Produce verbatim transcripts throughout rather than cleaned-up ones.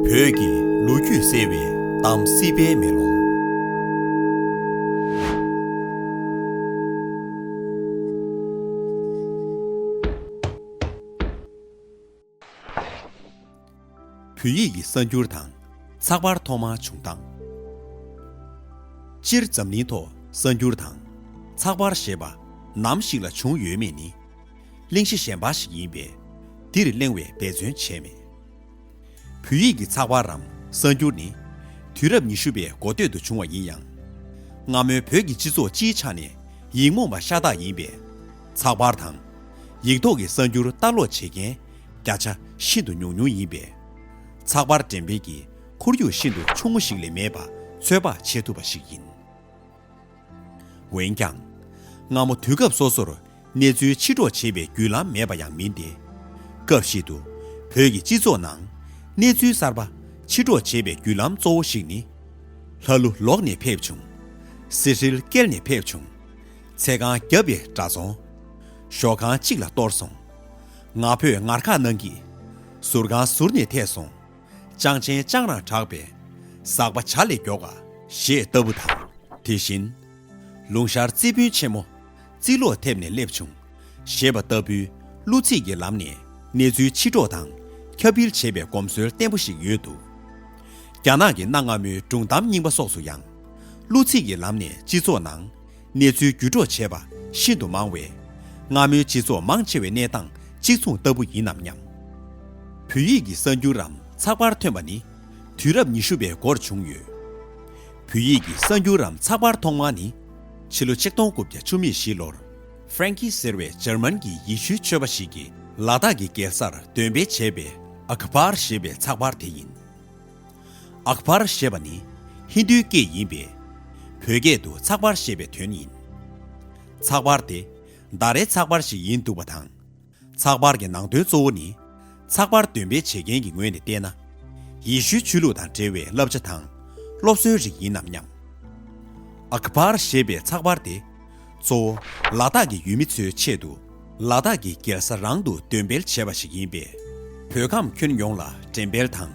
བོད་ཀྱི་ལོ་རྒྱུས་གསལ་བའི་གཏམ་སྲིད་པའི་མེ་ལོང་། བོད་ཡིག་གི་གསར་འགྱུར་དང་། ཚགས་པར་ཐོག་མར་བྱུང་སྟངས། སྤྱིར་འཛམ་གླིང་ཐོག་གསར་འགྱུར་དང་། ཚགས་པར་ཞེས་པ་ནམ་ཞིག་ལ་བྱུང་ཡོད་མེད་ནི། གླེང་གཞི་གཞན་པ་ཞིག་ཡིན་པས། འདིར་གླེང་བའི་འབད་བརྩོན་བྱས་མེད། བོད་ཡིག་གི་ཚགས་པར་རམ་གསར་འགྱུར་ནི། དུས་རབས་ཉི་ཤུ་པའི་འགོ་སྟོད་དུ་བྱུང་བ་ཡིན་ཡང་། སྔ་མོའི་བོད་ཀྱི་སྤྱི་ཚོགས་སྤྱིའི་ཆ་ནས་ཡིག་རྨོངས་པ་ཤ་སྟག་ཡིན་པས། ཚགས་པར་དང་། ཡིག་ཐོག་གི་གསར་འགྱུར་ལྟ་ཀློག་བྱེད་མཁན་བརྒྱ་ཆ་ཤིན་ཏུ་ཉུང་ཉུང་ཡིན་པས། ཚགས་པར་འགྲེམས་སྤེལ་གྱི་ཁོར་ཡུག་ཤིན་ཏུ་ཆུང་ངུ་ཞིག་ལས་མེད་པ་ཚོད་དཔག་བྱེད་ཐུབ་པ་ཞིག་ཡིན། འོན་ཀྱང་། སྔ་མོ་དུས་སྐབས་སོ་སོར་གནས་ཚུལ་ཕྱིར་སྒྲོག་བྱེད་པའི་བརྒྱུད་ལམ་མེད་པ་ཡང་མིན་ཏེ། སྐབས་ཤིག་ཏུ་བོད་ཀྱི་སྤྱི་ཚོགས་ནང་གནས་ཚུལ་གསར་པ་ཕྱིར་སྒྲོག་བྱེད་པའི་བརྒྱུད་ལམ་གཙོ་བོ་ཞིག་ནི། ལྷ་ཀླུ་ལོག་ནས་ཕེབས་བྱུང་། གསེར་ཁྲིར་བསྐྱལ་ནས་ཕེབས་བྱུང་། ཚེ་གང་བརྒྱབ་པའི་དགྲ་བཙོང་། ཞོགས་ཁང་གཅིག་ལ་གཏོར་སོང་། ང་ཕོད་ངར་ཁག་གནང་གིས། ཟུར་ཁང་ཟུར་ནས་ཐད་སོང་། ཅང་ཆེན་ཅང་རང་དྲག་པས། ཟག་པ་བྱ་ལས་མགྱོགས་ག་ཞེས་ལྟ་བུ་དང་། དེ་བཞིན། ལུང་ཤར་རྩེ་དཔོན་ཆེན་མོ། རྩིས་ལོག་ཐེབས་ནས་སླེབས་བྱུང་། ཞེས་པ་ལྟ་བུའི་གླུ་ཚིག་གི་ལམ་ནས་གནས་ཚུལ་ཕྱིར་སྒྲོག་དང་ཁྱབ་སྤེལ་བྱེད་པའི་གོམས་སྲོལ་བརྟན་པོ་ཞིག་ཡོད་འདུག་རྒྱ་ནག་གི་གནའ་སྔ་མོའི་སྒྲུང་གཏམ་རྙིང་པ་སོགས་སུ་ཡང་། གླུ་ཚིག་གི་ལམ་ནས་སྤྱི་ཚོགས་ནང་གནས་ཚུལ་བརྒྱུད་སྒྲོག་བྱས་པ་ཤིན་ཏུ་མང་བས། སྔ་མོའི་སྤྱི་ཚོགས་མང་ཆེ་བའི་གནས་སྟངས་གཅིག་མཚུངས་ལྟ་བུ་ཡིན་ནམ་སྙམ། བོད་ཡིག་གི་གསར་འགྱུར་རམ་ཚགས་པར་ཐོན་པ་ནི། དུས་རབས་ཉི་ཤུ་པའི་འགོར་བྱུང་ཡོད། བོད་ཡིག་གི་གསར་འགྱུར་རམ་ཚགས་པར་ཐོག་མ་ནི། ཕྱི་ལོ་ཆིག་སྟོང་དགུ་བརྒྱ་བཅུ་མེད་བཞི་ལོར། ཧྥ་རན་ཀི་ཟེར་བའི་འཇར་མན་གྱི་ཡེ་ཤུའི་ཆོས་པ་ཞིག་གིས་ལ་དྭགས་ཀྱི་རྒྱལ་སར་འདོན་སྤེལ་བྱས་པའི་ཨ་ཁ་བར་ཞེས་པའི་ཚགས་པར་དེ་ཡིན། ཨ་ཁ་བར་ཞེས་པ་ནི་ཧིན་རྡུའི་སྐད་ཡིན་པས། བོད་སྐད་དུ་ཚགས་པར་ཞེས་པའི་དོན་ཡིན། ཚགས་པར་དེ་ཟླ་རེའི་ཚགས་པར་ཞིག་ཡིན་འདུག་པ་དང་། ཚགས་པར་གྱི་ནང་དོན་གཙོ་བོ་ནི། ཚགས་པར་འདོན་སྤེལ་བྱེད་མཁན་གྱི་ངོས་ནས་བལྟས་ན། ཡེ་ཤུའི་ཆོས་ལུགས་དང་འབྲེལ་བའི་བསླབ་བྱ་དང་། སློབ་གསོའི་རིགས་ཡིན་ནམ་སྙམ། ཨ་ཁ་བར་ཞེས་པའི་ཚགས་པར་དེ། གཙོ་བོ་ལ་དྭགས་ཀྱི་ཡུལ་མི་ཚོའི་ཆེད་དུ། ལ་དྭགས་ཀྱི་རྒྱལ་ས་རང་དུ་འདོན་སྤེལ་བྱས་པ་ཞིག་ཡིན་པས། བོད་ཁམས་ཁྱོན་ཡོངས་ལ་འགྲེམས་སྤེལ་དང་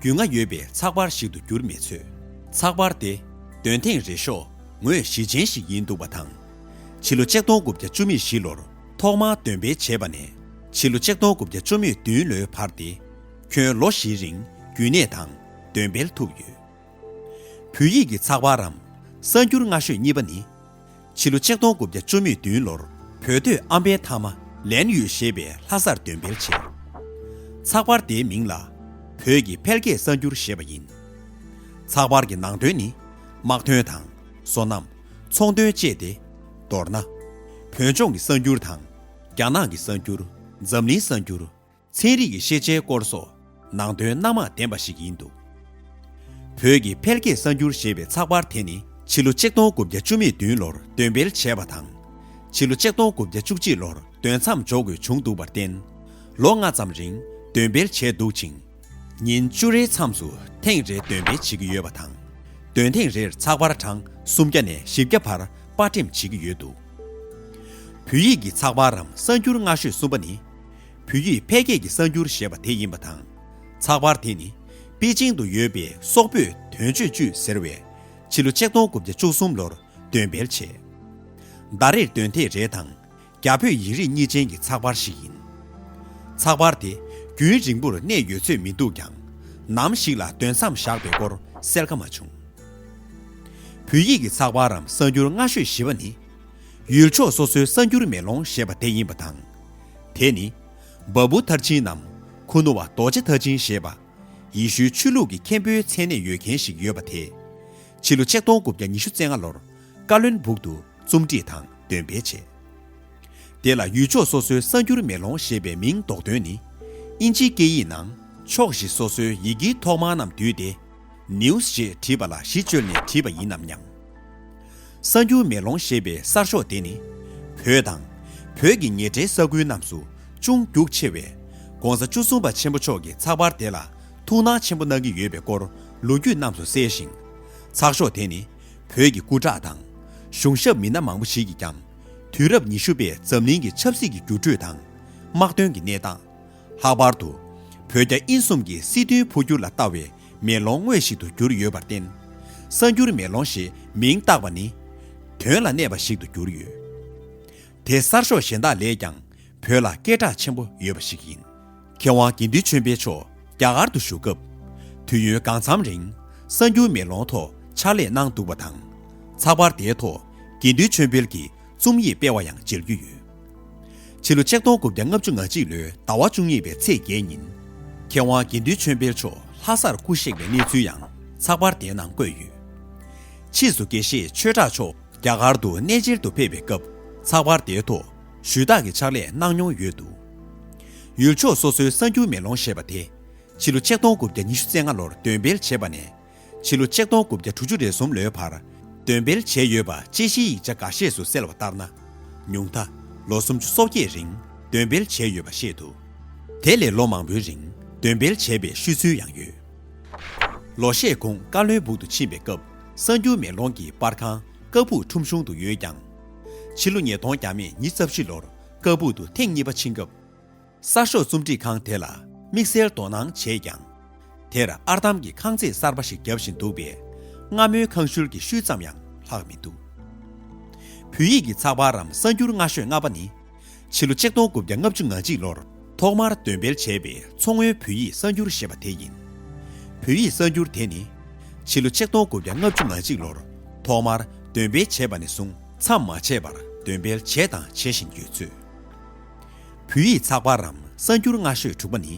རྒྱུས་མངའ་ཡོད་པའི་ཚགས་པར་ཞིག་ཏུ་གྱུར་མེད་ཚོད། ཚགས་པར་དེ་འདོན་ཐེངས་རེ་ཤོག་ངོས་བཞི་ཅན་ཞིག་ཡིན་འདུག་པ་དང་། ཕྱི་ལོ་ཆིག་སྟོང་དགུ་བརྒྱ་བཅུ་མེད་བཞི་ལོར་ཐོག་མར་འདོན་སྤེལ་བྱས་པ་ནས། ཕྱི་ལོ་ཆིག་སྟོང་དགུ་བརྒྱ་བཅུ་མེད་བདུན་ལོའི་བར་དེ། ཁྱོན་ལོ་བཞིའི་རིང་རྒྱུན་གནས་དང་འདོན་སྤེལ་ཐུབ་ཡོད། བོད་ཡིག་གི་ཚགས་པར་རམ་གསར་འགྱུར་སྔ་ཤོས་གཉིས་པ་ནི། ཕྱི་ལོ་ཆིག་སྟོང་དགུ་བརྒྱ་བཅུ་མེད་བདུན་ལོར་བོད་སྟོད་ཨམ་བན་ཐ་མ་ལན་ཡོད་ཞེས་པའི་ལྷ་སར་འདོན་སྤེལ་བྱས། ཚགས་པར་དེའི་མིང་ལ་བོད་ཀྱི་འཕེལ་རྒྱས་གསར་འགྱུར་ཞེས་པ་ཡིན། ཚགས་པར་གྱི་ནང་དོན་ནི། དམག་དོན་དང་། སོ་ནམ། ཚོང་དོན་བཅས་ཏེ། མདོར་ན། བོད་ལྗོངས་ཀྱི་གསར་འགྱུར་དང་། རྒྱ་ནག་གི་གསར་འགྱུར། འཛམ་གླིང་གསར་འགྱུར། ཚན་རིག་གི་ཤེས་བྱའི་སྐོར་སོགས་ནང་དོན་སྣ་མང་ལྡན་པ་ཞིག་ཡིན་འདུག་བོད་ཀྱི་འཕེལ་རྒྱས་གསར་འགྱུར་ཞེས་པའི་ཚགས་པར་དེ་ནི་ཕྱི་ལོ་ཆིག་སྟོང་དགུ་བརྒྱ་བཅུ་མེད་བདུན་ལོར་འདོན་སྤེལ་བྱས་པ་དང་། ཕྱི་ལོ་ཆིག་སྟོང་དགུ་བརྒྱ་བཅུ་གཅིག་ལོར་འདོན་མཚམས་འཇོག་དགོས་བྱུང་འདུག་པར་བརྟེན། ལོ་ལྔ་ཙམ་རིང་འདོན་སྤེལ་བྱས་འདུག་ཅིང་། ཉིན་བཅུ་རེའི་མཚམས་སུ་ཐེངས་རེ་འདོན་སྤེལ་བྱེད་ཀྱི་ཡོད་པ་དང་། འདོན་ཐེངས་རེར་ཚགས་པར་གྲངས་སུམ་བརྒྱ་ནས་བཞི་བརྒྱ་བར་པར་འགྲེམས་བྱེད་ཀྱི་ཡོད་འདུག་བོད་ཡིག་གི་ཚགས་པར་རམ་གསར་འགྱུར་སྔ་ཤོས་གསུམ་པ་ནི། བོད་ཡིག་འཕེལ་རྒྱས་ཀྱི་གསར་འགྱུར་ཞེས་པ་དེ་ཡིན་པ་དང་། ཚགས་པར་དེ་ནི་པེ་ཅིང་དུ་ཡོད་པའི་སོག་པོས་དོན་གཅོད་ཅུས་ཟེར་བས་ཕྱི་ལོ་ཆིག་སྟོང་དགུ་བརྒྱ་བཅུ་གསུམ་ལོར་འདོན་སྤེལ་བྱས། ཟླ་རེར་འདོན་ཐེངས་རེ་དང་རྒྱ་བོད་ཡིག་རིགས་གཉིས་ཅན་གྱི་ཚགས་པར་ཞིག་ཡིན། ཚགས་པར་དེ་རྒྱུན་རིང་པོར་གནས་ཡོད་ཚོད་མི་འདུག་ཀྱང་ནམ་ཞིག་ལ་འདོན་མཚམས་བཞག་པའི་སྐོར་གསལ་ཁ་མ་བྱུང་། བོད་ཡིག་གི་ཚགས་པར་རམ་གསར་འགྱུར་སྔ་ཤོས་བཞི་པ་ནི། ཡུལ་ཕྱོགས་སོ་སོའི་གསར་འགྱུར་མེ་ལོང་ཞེས་པ་དེ་ཡིན་པ་དང་། དེ་ནི། བ་བུ་མཐར་ཕྱིན་ནམ། ཁུ་ནུ་བ་རྡོ་རྗེ་མཐར་ཕྱིན་ཞེས་པ། ཡེ་ཤུའི་ཆོས་ལུགས་ཀྱི་མཁན་པོའི་མཚན་གནས་ཡོད་མཁན་ཞིག་ཡོད་པ་དེས། ཕྱི་ལོ་ཆིག་སྟོང་དགུ་བརྒྱ་ཉི་ཤུ་རྩ་ལྔ་ལོར་བཀའ་བློན་སྦུག་ཏུ་རྩོམ་སྒྲིག་དང་འདོན་སྤེལ་བྱས། དེ་ལ་ཡུལ་ཕྱོགས་སོ་སོའི་གསར་འགྱུར་མེ་ལོང་ཞེས་པའི་མིང་འདོགས་དོན་ནི། དབྱིན་ཇིའི་སྐད་ཡིག་ནང་ཕྱོགས་བཞི་སོ་སོའི་ཡི་གེའི་ཐོག་མ་རྣམས་བསྡུས་ཏེ། ནིའུ་སི་ཞེས་བྲིས་པ་ལ་གཞི་བཅོལ་ནས་བྲིས་པ་ཡིན་ནམ་སྙམ། གསར་འགྱུར་མེ་ལོང་ཞེས་པའི་གསར་ཤོག་དེ་ནི། བོད་དང་། བོད་ཀྱི་ཉེ་འབྲེལ་ས་ཁུལ་རྣམས་སུ་ཅུང་རྒྱུགས་ཆེ་བས། ༸གོང་ས་བཅུ་གསུམ་པ་ཆེན་པོ་མཆོག་གིས་ཚགས་པར་དེ་ལ་ཐུགས་སྣང་ཆེན་པོ་གནང་གི་ཡོད་པའི་སྐོར་ལོ་རྒྱུས་རྣམས་སུ་གསལ་ཞིང་། ཚགས་ཤོག་དེ་ནི། བོད་ཀྱི་སྐུ་དྲག་དང་། གཞུང་ཞབས་མི་སྣ་མང་པོ་ཞིག་གིས་ཀྱང་། དུས་རབས་ཉི་ཤུ་པའི་འཛམ་གླིང་གི་ཆབ་སྲིད་ཀྱི་འགྱུར་འགྲོས་དང་། དམག་དོན་གྱི་གནས་སྟངས། ལྷག་པར་དུ། བོད་རྒྱ་དབྱིན་གསུམ་གྱི་སྲིད་དོན་འཕོ་འགྱུར་ལ་ལྟ་བའི་མེ་ལོང་དངོས་ཤིག་ཏུ་གྱུར་ཡོད་པར་བརྟེན། གསར་འགྱུར་མེ་ལོང་ཞེས་མིང་བཏགས་པ་ནི། དོན་ལ་གནས་པ་ཞིག་ཏུ་གྱུར་ཡོད། དེ་གསར་ཤོག་གཞན་དག་ལས་ཀྱང་བོད་ལ་སྐད་གྲགས་ཆེན་པོ་ཡོད་པ་ཞིག་ཡིན། མཁས་དབང་དགེ་འདུན་ཆོས་འཕེལ་མཆོག་རྒྱ་གར་དུ་བཞུགས་སྐབས། དུས་ཡུན་གང་འཚམ་རིང་གསར་འགྱུར་མེ་ལོང་ཐོག་ཕྱག་ལས་གནང་འདུག་པ་དང་། ཚགས་པར་དེའི་ཐོག་དགེ་འདུན་ཆོས་འཕེལ་གྱི་རྩོམ་ཡིག་སྤེལ་བ་ཡང་མཇལ་རྒྱུ་ཡོད། ཕྱི་ལོ་ཆིག་སྟོང་དགུ་བརྒྱ་ལྔ་བཅུ་ང་གཅིག་ལོའི་ཟླ་བ་བཅུ་གཉིས་པའི་ཚེས་བརྒྱད་ཉིན། མཁས་དབང་དགེ་འདུན་ཆོས་འཕེལ་མཆོག་ལྷ་སར་སྐུ་གཤེགས་པའི་གནས་ཚུལ་ཡང་ཚགས་པར་དེའི་ནང་བཀོད་ཡོད། ཕྱིས་སུ་དགེ་བཤེས་ཆོས་གྲགས་མཆོག་རྒྱ་གར་དུ་གནས་མཇལ་དུ་ཕེབས་པའི་སྐབས། ཚགས་པར་དེའི་ཐོག་ཞུས་དག་གི་ཕྱག་ལས་གནང་མྱོང་ཡོད་འདུག། ཡུལ་ཕྱོགས་སོ་སོའི་གསར་འགྱུར་མེ་ལོང་ཞེས་པ་དེ། ཕྱི་ལོ་ཆིག་སྟོང་དགུ་བརྒྱ་ཉི་ཤུ་རྩ་ལྔ་ལོར་འདོན་སྤེལ་བྱས་པ་ནས། ཕྱི་ལོ་ཆིག་སྟོང་དགུ་བརྒྱ་དྲུག་ཅུ་རེ་གསུམ་ལོའི་བར་འདོན་སྤེལ་བྱས་ཡོད་པ་དཔྱད་གཞིའི་ཡིག་ཆ་འགའ་ཤས་སུ་གསལ་བ་ལྟར་ན། ཉུང་མཐའ་ལོ་སུམ་ཅུ་སོ་བརྒྱད་རིང་འདོན་སྤེལ་བྱས་ཡོད་པ་ཤེས་ཐུབ། དེ་ལས་ལོ་མང་པོའི་རིང་འདོན་སྤེལ་བྱས་པའི་ཤོད་ཚུལ་ཡང་ཡོད། ལོ་ཤས་གོང་བཀའ་བློན་སྦུག་ཏུ་ཕྱིན་པའི་སྐབས། གསར་འགྱུར་མེ་ལོང་གི་པར་ཁང་ཀ་སྦུག་ཁྲོམ་གཞུང་དུ་ཡོད་ཀྱང་། ཕྱི་ལོ་ཉིས་སྟོང་བརྒྱ་མེད་ཉི་ཤུ་རྩ་བཞི་ལོར་ཀ་སྦུག་ཏུ་ཐེངས་གཉིས་པ་ཕྱིན་སྐབས། གསར་ཤོག་རྩོམ་སྒྲིག་ཁང་དེ་ལ་དམིགས་བསལ་དོ་སྣང་བྱས་ཀྱང་། དེར་ཨར་འདམ་གྱི་ཁང་བརྩེགས་གསར་པ་ཞིག་བརྒྱབ་བཞིན་འདུག་པས། སྔ་མོའི་ཁང་ཤུལ་གྱི་ཤུལ་ཙམ་ཡང་ལྷག་མི་འདུག། བོད་ཡིག་གི་ཚགས་པར་རམ་གསར་འགྱུར་སྔ་ཤོས་ལྔ་པ་ནི། ཕྱི་ལོ་ཆིག་སྟོང་དགུ་བརྒྱ་ལྔ་བཅུ་ང་གཅིག་ལོར་ཐོག་མར་འདོན་སྤེལ་བྱས་པའི་མཚོ་སྔོན་བོད་ཡིག་གསར་འགྱུར་ཞེས་པ་དེ་ཡིན། བོད་ཡིག་གསར་འགྱུར་དེ་ནི། ཕྱི་ལོ་ཆིག་སྟོང་དགུ་བརྒྱ་ལྔ་བཅུ་ང་གཅིག་ལོར་ཐོག་མར་འདོན་སྤེལ་བྱས་པ་ནས་བཟུང་མཚམས་མ་ཆད་པར་འདོན་སྤེལ་བྱས་དང་བྱེད་བཞིན་ཡོད་ཚོད། བོད་ཡིག་ཚགས་པར་རམ་གསར་འགྱུར་སྔ་ཤོས་དྲུག་པ་ནི།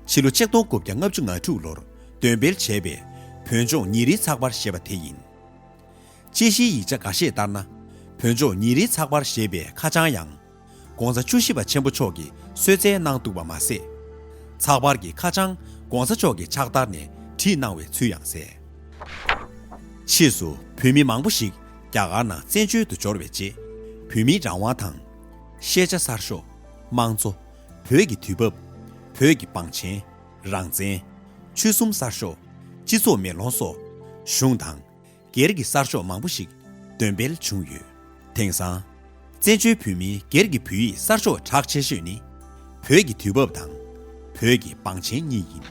ཕྱི་ལོ་ཆིག་སྟོང་དགུ་བརྒྱ་ལྔ་བཅུ་ང་དྲུག་ལོར་འདོན་སྤེལ་བྱས་པའི་བོད་ལྗོངས་ཉིན་རེའི་ཚགས་པར་ཞེས་པ་དེ་ཡིན། དཔྱད་གཞིའི་ཡིག་ཆ་འགའ་ཤས་ལྟར་ན། བོད་ལྗོངས་ཉིན་རེའི་ཚགས་པར་ཞེས་པའི་ཁ་བྱང་ཡང་། ༸གོང་ས་བཅུ་བཞི་པ་ཆེན་པོ་མཆོག་གིས་གསོལ་སྩལ་གནང་འདུག་པ་མ་ཟད། ཚགས་པར་གྱི་ཁ་བྱང་༸གོང་ས་མཆོག་གི་ཕྱག་བསྟར་ནས་བྲིས་གནང་བའི་ཚུལ་ཡང་གསལ། ཕྱིས་སུ་བོད་མི་མང་པོ་ཞིག་རྒྱ་གར་ནང་བཙན་བྱོལ་དུ་འབྱོར་བའི་རྗེས། བོད་མིའི་རང་དབང་དང་། ཤེས་བྱ་གསར་ཤོག། དམངས་གཙོ། བོད་ཀྱི་དུས་བབ། བོད་ཀྱི་བང་ཆེན། རང་བཙན། ཆོལ་གསུམ་གསར་ཤོག། སྤྱི་ཚོགས་མེ་ལོང་སོགས། གཞུང་དང་། སྒེར་གྱི་གསར་ཤོག་མང་པོ་ཞིག་འདོན་སྤེལ་བྱུང་ཡོད། དེང་སང་། བཙན་བྱོལ་བོད་མིའི་སྒེར་གྱི་བོད་ཡིག་གསར་ཤོག་གྲགས་ཆེ་ཤོས་ནི། བོད་ཀྱི་དུས་བབ་དང་། བོད་ཀྱི་བང་ཆེན་གཉིས་ཡིན།